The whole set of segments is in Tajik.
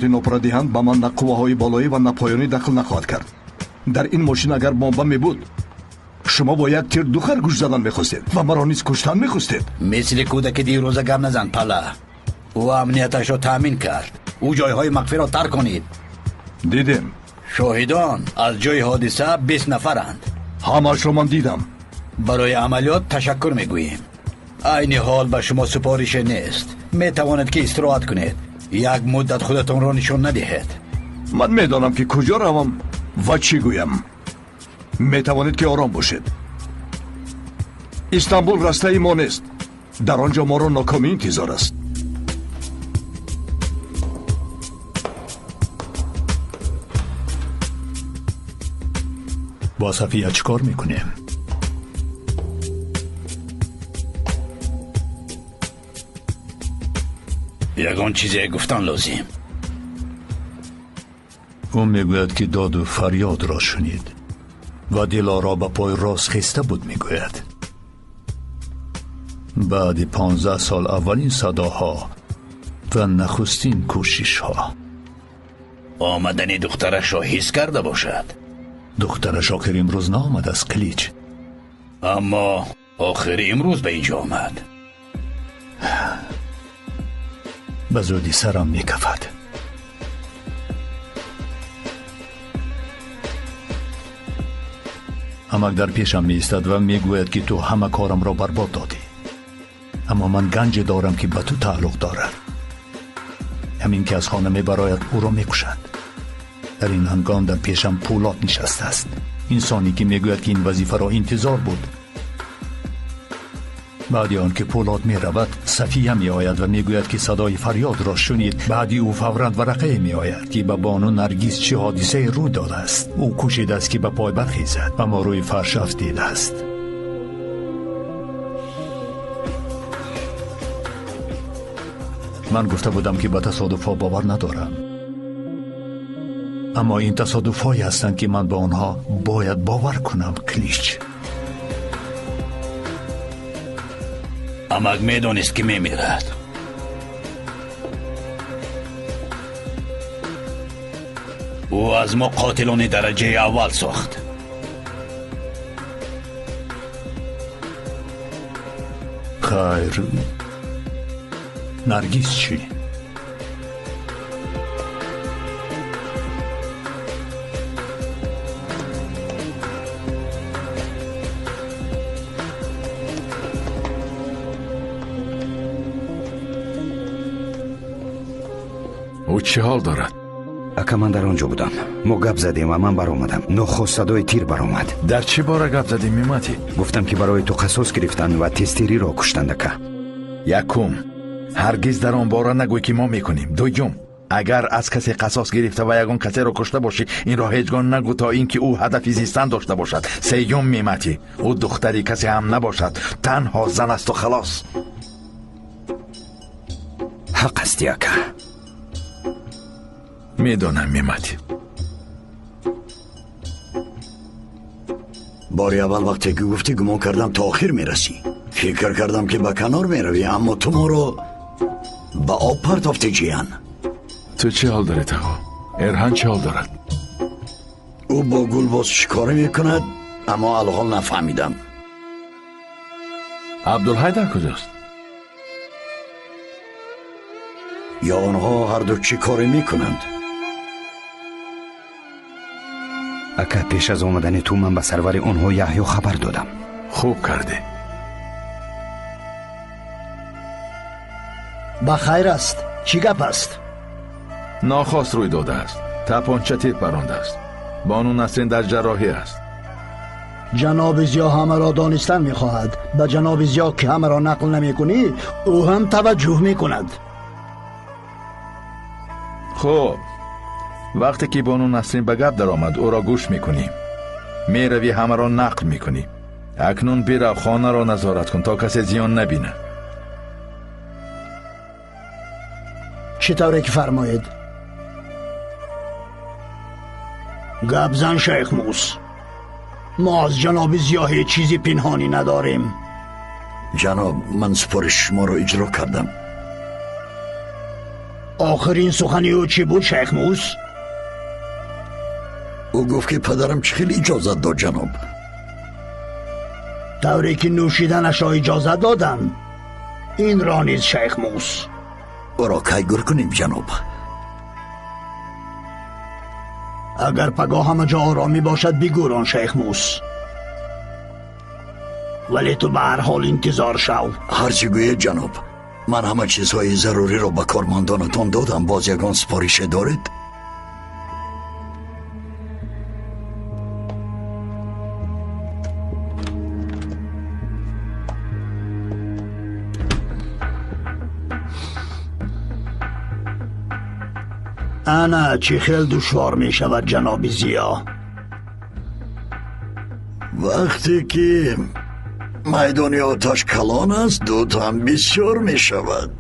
Нопура диҳанд, ба ман на қувваҳои болоӣ ва на поёнӣ дахл нахоҳад кард. Дар ин мошин агар бомба мебуд, шумо бо як тир ду харгӯш задан мехостед ва маро низ куштан мехостед. Мисли кӯдаки дирӯза гап назан, Пала. Ӯ амнияташро таъмин кард. Ӯ ҷойҳои махфиро тарк кунид. Дидем. Шоҳидон аз ҷои ҳодиса 20 нафаранд. Ҳамаашро ман дидам. Барои амалиёт ташаккур мегӯем. Айни ҳол ба шумо супорише нест. Метавонед ки истироҳат кунед. Як муддат худатонро нишон надиҳед. Ман медонам ки куҷо равам ва чӣ гӯям. Метавонед ки ором бошед. Истанбул растаи мо нест. Дар он ҷо моро нокомӣ интизор аст. Бо Сафия чӣ кор мекунем? Ягон чизе гуфтан лозим. Ӯ мегӯяд, ки доду фарёдро шунид ва Дилоро ба пой рост хиста буд, мегӯяд. Баъди 15 сол аввалин садоҳо ва нахустин кӯшишҳо. Омадани духтарашро ҳис карда бошад. Духтараш охир имрӯз наомадааст, Қилич. Аммо охири имрӯз ба инҷо омад. Ба зудӣ сарам мекафад. Амак дар пешам меистад ва мегӯяд, ки ту ҳама корамро барбод додӣ. Аммо ман ганҷе дорам, ки ба ту тааллуқ дорад. Ҳамин ки аз хона мебарояд, ӯро мекушанд. Дар ин ҳангом дар пешам Пулод нишастааст. Инсоне ки мегӯяд, ки ин вазифаро интизор буд. Баъди он ки Пулод меравад, Сафия меояд ва мегӯяд, ки садои фарёдро шунид. Баъди ӯ фавран варақае меояд, ки ба бону Наргиз чӣ ҳодисае рӯй додааст. Ӯ кӯшидааст, ки ба пой бархезад, аммо рӯи фарш афтидааст. Ман гуфта будам, ки ба тасодуфҳо бовар надорам. Аммо ин тасодуфҳое ҳастанд, ки ман ба онҳо бояд бовар кунам, Қилич. Амак медонист, ки мемирад. Ӯ аз мо қотилони дараҷаи аввал сохт. Хайр, Наргиз чӣ? Ӯ чӣ ҳол дорад? Ака, ман дар он ҷо будам. Мо гап задем ва ман баромадам. Нохост садои тир баромад. Дар чӣ бора гап задем, Миматӣ? Гуфтам, ки барои ту қасос гирифтанд ва тезтириро куштанд, ака. Якум, ҳаргиз дар он бора нагӯй, ки мо мекунем. Дуюм, агар аз касе қасос гирифта ва ягон касеро кушта бошӣ, инро ҳеҷ гоҳ нагӯ, то ин ки ӯ ҳадафи зистан дошта бошад. Сеюм, Миматӣ, ӯ духтари касе ҳам набошад, танҳо зан асту халос. Ҳақ ҳастӣ, ака. Медонам, Миматӣ. Бори аввал вақте ки гуфтӣ, гумон кардам то охир мерасӣ. Фикр кардам, ки ба канор меравӣ, аммо ту моро ба об партофтӣ, ҷиян. Ту чӣ ҳол дорӣ, тағо? Эрҳан чӣ ҳол дорад? Ӯ бо Гулбоз чӣ корӣ мекунад, аммо алҳол нафаҳмидам. Абдулҳай дар куҷост? Ё онҳо ҳарду чӣ корӣ мекунанд? Ака, пеш аз омадани ту ман ба сарвари онҳо Яҳё хабар додам. Хуб кардӣ. Ба хайр аст. Чӣ гап аст? Нохост рӯй додааст. Тапонча тир парондааст. Бону Насрин дар ҷарроҳӣ аст. Ҷаноби Зиё ҳамаро донистан мехоҳад. Ба ҷаноби Зиё, ки ҳамаро нақл намекунӣ, ӯ ҳам таваҷҷӯҳ мекунад. Хуб, вақте ки бону Насрин ба гап даромад, ӯро гӯш мекунӣ. Меравӣ, ҳамаро нақл мекунӣ. Акнун бирав, хонаро назорат кун, то касе зиён набинад. Чӣ тавре ки фармоед. Гап зан, Шайхмус. Мо аз ҷаноби Зиё ҳеҷ чизи пинҳонӣ надорем. Ҷаноб, ман супориши шуморо иҷро кардам. Охирин сухани ӯ чӣ буд, Шайхмус? Ӯ гуфт, ки падарам чӣ хел иҷозат дод, ҷаноб. Тавре ки нӯшиданашро иҷозат додам, инро низ, Шайхмус. Ӯро кай гур кунем, ҷаноб? Агар пагоҳ ҳама ҷо оромӣ бошад, бигӯрон, Шайхмус. Вале ту ба ҳар ҳол интизор шав. Ҳарчи гӯед, ҷаноб. Ман ҳама чизҳои заруриро ба кормандонатон додам. Боз ягон супорише доред? Ана чӣ хел душвор мешавад, ҷаноби Зиё. Вақте ки майдони оташ калон аст, дуд ҳам бисёр мешавад.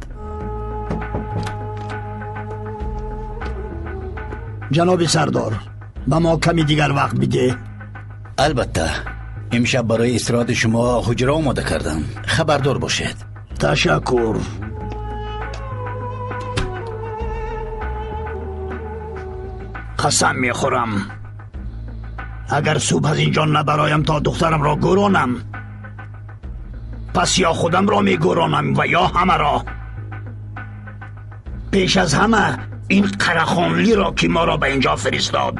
Ҷаноби сардор, ба мо ками дигар вақт бидеҳ. Албатта, имшаб барои истироҳати шумо ҳуҷра омода кардам. Хабардор бошед. Ташаккур. Қасам мехӯрам, агар субҳ аз инҷо набароям то духтарамро гӯронам, пас ё худамро мегӯронам ва ё ҳамаро. Пеш аз ҳама ин қарахонлиро, ки моро ба инҷо фиристод.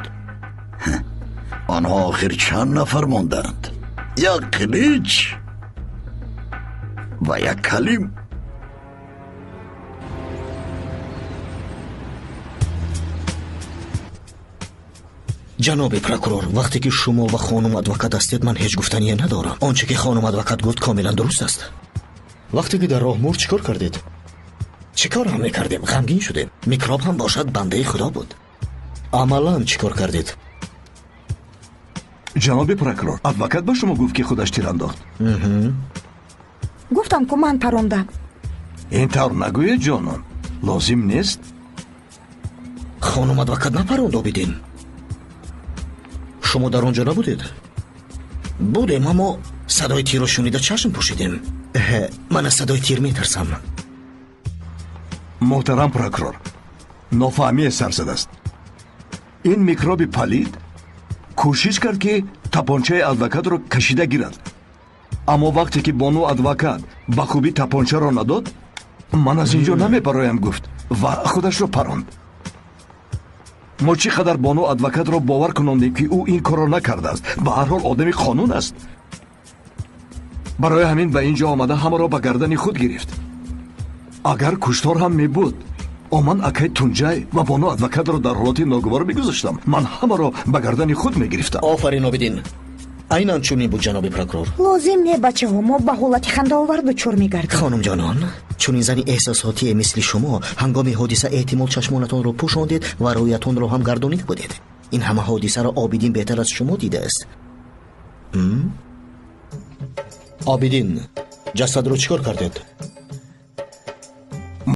Онҳо охир чанд нафар монданд? Як қилич ва як калим. Ҷаноби прокурор, вақте ки шумо ва хонум адвокат ҳастед, ман ҳеҷ гуфтание надорам. Он чӣ ки хонум адвокат гуфт, комилан дуруст аст. Вақте ки дар роҳ мурд, чӣ кор кардед? Чӣ кор ҳам мекардем? Ғамгин шудем. Микроб ҳам бошад, бандаи худо буд. Амалан чӣ кор кардед? Ҷаноби прокурор, адвокат ба шумо гуфт, ки худаш тир андохт. Гуфтам, ку ман парондам. Ин тавр нагӯед, ҷонон, лозим нест. Хонум адвокат напаронд, Обидин. Шумо дар он ҷо набудед? Будем, аммо садои тирро шунида чашм пӯшидем. Ман аз садои тир метарсам. Муҳтарам прокурор, нофаҳмие сар задааст. Ин микроби палид кӯшиш кард, ки тапончаи адвокатро кашида гирад. Аммо вақте ки бону адвокат ба хубӣ тапончаро надод, ман аз ин ҷо намебароям гуфт ва худашро паронд. Мо чӣ қадар бону адвокатро бовар кунондем, ки ӯ ин корро накардааст. Ба ҳар ҳол одами қонун аст. Барои ҳамин ба ин ҷо омада ҳамаро ба гардани худ гирифт. Агар куштор ҳам мебуд, ман акай Тунҷай ва бону адвокатро дар ҳолати ногувор мегузоштам. Ман ҳамаро ба гардани худ мегирифтам. Офарин, Обидин. Айнан чунин буд, ҷаноби прокурор. Лозим не, бачаҳо, мо ба ҳолати хандаовар дучор мегардем. Хонумҷонон, чунин зани эҳсосотие мисли шумо ҳангоми ҳодиса эҳтимол чашмонатонро пӯшондед ва рӯятонро ҳам гардонида будед. Ин ҳама ҳодисаро Обидин беҳтар аз шумо дидааст. Обидин, ҷасадро чӣ кор кардед?